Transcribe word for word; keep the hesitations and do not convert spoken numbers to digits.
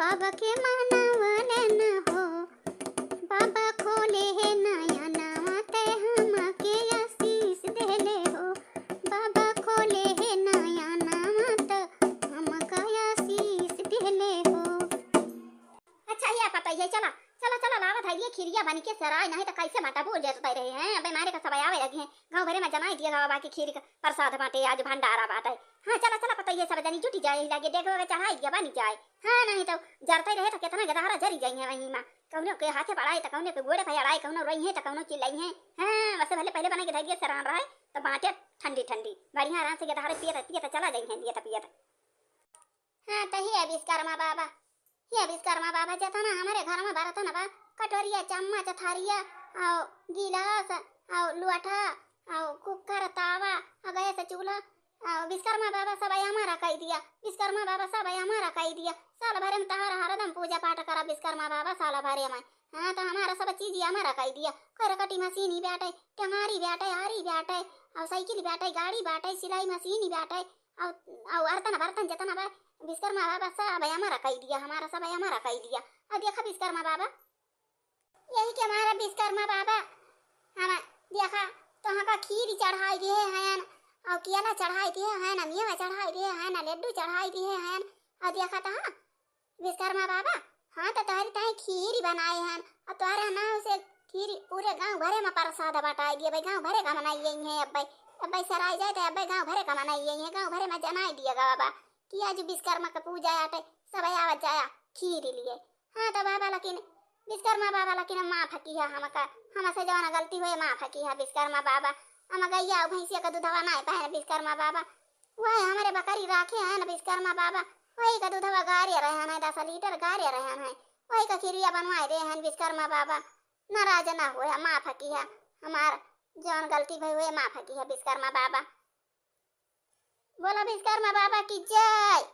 बाबा के मानवले न हो, बाबा खोले है नया नवा, ते हमके आशीष देले हो। बाबा खोले है नया नवा, त हमका आशीष देले हो। अच्छा, ये पता ये, चला, चला, चला, लावत है ये खीरिया बन के सराय, नहीं तो कैसे बाटा बोल जाते रहे हैं। अबे मारे का सब आवे लगे हैं, गाँव भरे में जनाई दिया गवा बाकी खीर का प्रसाद बाटे, आज भंडारा बाटे। हाँ, चला, चला, पता ये सब जनी जुटी जाए, लागे देखो, चढ़ाई दिया बनी जाए। हाँ, नहीं तो जरते रहे तो कितना गदहरा जरी जाई है वहीं में। कौनो के हाथे पड़ाए तो कौनो के गोड़े पे अड़ाए, कौनो रोई है तो कौनो चिल्लाई है। हाँ, वैसे भले पहले बना के धर दिया सरान रहे, तो बाटे ठंडी ठंडी, बढ़िया आराम से गदहरे पियत पियत चला जाई है, पियत पियत। हाँ, तो हे विश्वकर्मा बाबा, हे विश्वकर्मा बाबा, जतना हमारे घर में बर्तन बा, कटोरिया, चम्मच, थारिया, और गिलास, और लोटा, और कुकर, तावा, और गैस चूल्हा, और विश्वकर्मा बाबा सब हमारा कई दिया, विश्वकर्मा बाबा सब हमारा कई दिया। साल भरे में तहार हरदम पूजा पाठ करा विश्वकर्मा बाबा, साल भरे में। हाँ, तो हमारा सब चीज हमारा कई दिया। करकटी मशीन ही बाटे, टंगारी बाटे, आरी बाटे, और साइकिल बाटे, गाड़ी बाटे, सिलाई मशीन ही बाटे, और, और अर्तन बर्तन जितना बा, विश्वकर्मा बाबा सब हमारा कई दिया, हमारा सब हमारा कई दिया। और देखा विश्वकर्मा बाबा, यही के हमारा विश्वकर्मा बाबा, हम देखा, तोहका खीर चढ़ाई दिए हैं, और केला चढ़ाई दिए हैं, मेवा चढ़ाई दिए हैं, लड्डू चढ़ाई दिए हैं, और देखा तो हाँ, विश्वकर्मा बाबा, हाँ, तो तोहरी ताई खीर बनाए हैं, और तोहरे नाव से खीर पूरे गांव भरे में प्रसाद बटाई दिए भाई, गांव भरे का मनाई यही है। अब भाई, अब भाई सराय जाए तो अब भाई गांव भरे का मनाई यही है, गांव भरे में जनाई दिए गवा बा कि आज विश्वकर्मा का पूजा आटे, सब आवत जाया खीर लिए। हाँ, तो बाबा लेकिन, विश्वकर्मा बाबा लेकिन माफ किया हमका, हमसे जवन गलती हुए माफ किया विश्वकर्मा बाबा। हम गैया और भैंसिया का दूधवा ना पाए विश्वकर्मा बाबा, वही हमारे बकरी राखे हैं ना विश्वकर्मा बाबा, वही का दूधवा गारे रहे हैं, दस लीटर गारे रहे हैं, वही का खीरिया बनवाए दे हैं विश्वकर्मा बाबा। नाराज ना हुए, माफ किया, हमार जौन गलती भई हुए माफ किया विश्वकर्मा बाबा। बोला विश्वकर्मा बाबा की जय।